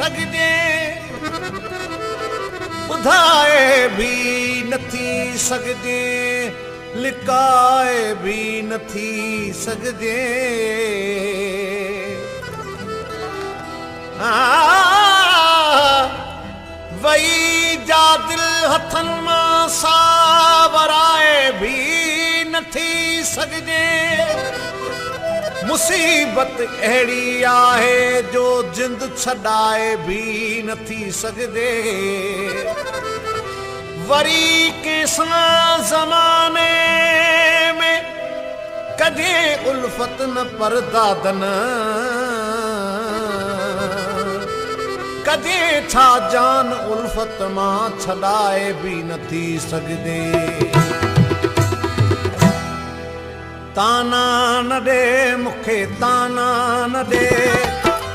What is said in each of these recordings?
सघिजे, ॿुधाए बि नथी सघिजे, लिकाए बि नथी सघिजे। वई जा दिल हथनि मां सा वराए बि नथी सघिजे। मुसीबत अहिड़ी आहे जो जिंद छॾाए बि नथी सघिजे। वरी कंहिंसां ज़माने में कॾहिं उल्फत न परदादन, कॾहिं छा जान उल्फत मां छॾाए बि नथी सघिजे। ताना न ॾे मूंखे ताना न ॾे,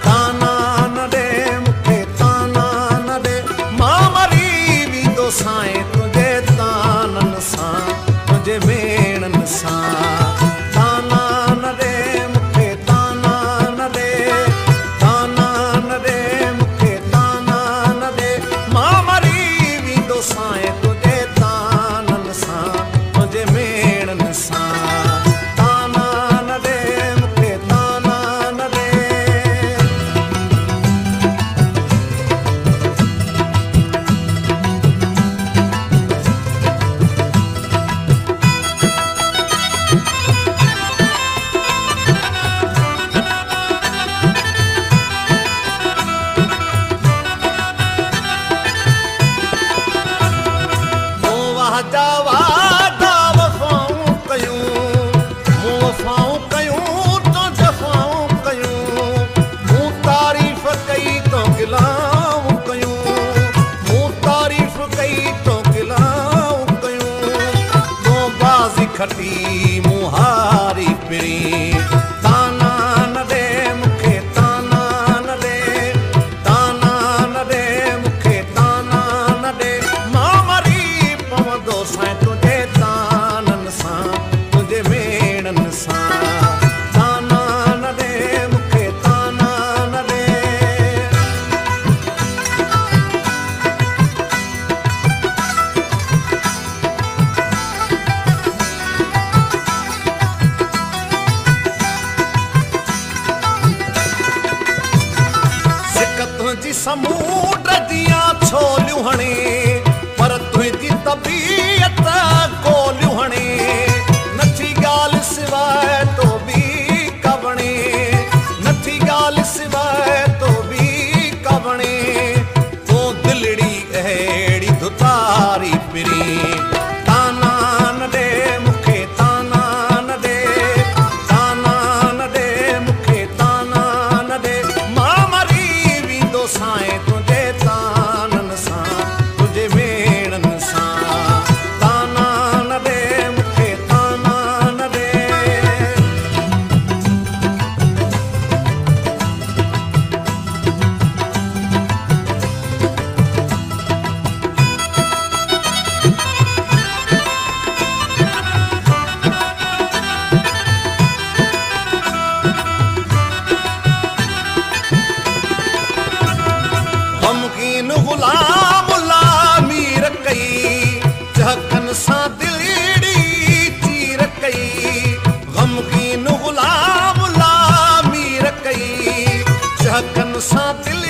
ताना न ॾे मूंखे ताना न ॾे, मां मरी वेंदोसांइ तुंहिंजे ताननि सां, तुंहिंजे मेणनि सां। ताना न ॾे मूंखे ताना न ॾे, ताना न ॾे मूंखे ताना न ॾे, मां मरी वेंदोसांइ तुंहिंजे ताननि सां, तुंहिंजे मेणनि सां। खटी मुहारी पिरी, ताना न ॾे मूंखे ताना न ॾे, ताना न ॾे मूंखे ताना न ॾे, मां मरी पवंदोसांइ तुंहिंजे ताननि सां, तुंहिंजे मेणनि सां। ताना न ॾे मूंखे ताना न ॾे। तुंहिंजी समुंड जियां छोलियूं हणे, पर तुंहिंजी तबीअत गोलियूं हणे, नथी ॻाल्हि सिवाइ तो बि का वणे, नथी ॻाल्हि सिवाइ तो बि का वणे, तूं दिलड़ी अहिड़ी धुतारी पिरी। ताना न ॾे मूंखे ताना न ॾे, ताना न ॾे मूंखे ताना न ॾे, मां मरी वेंदोसांइ तुंहिंजे ताननि सां, तुंहिंजे मेणनि सां। ताना न ॾे मूंखे ताना न ॾे। ग़मगीन ग़ुलाम मीर कई, चहकनि सां दिलड़ी चीर कई। ग़मगीन ग़ुलाम मीर कई, चहकनि सां दिल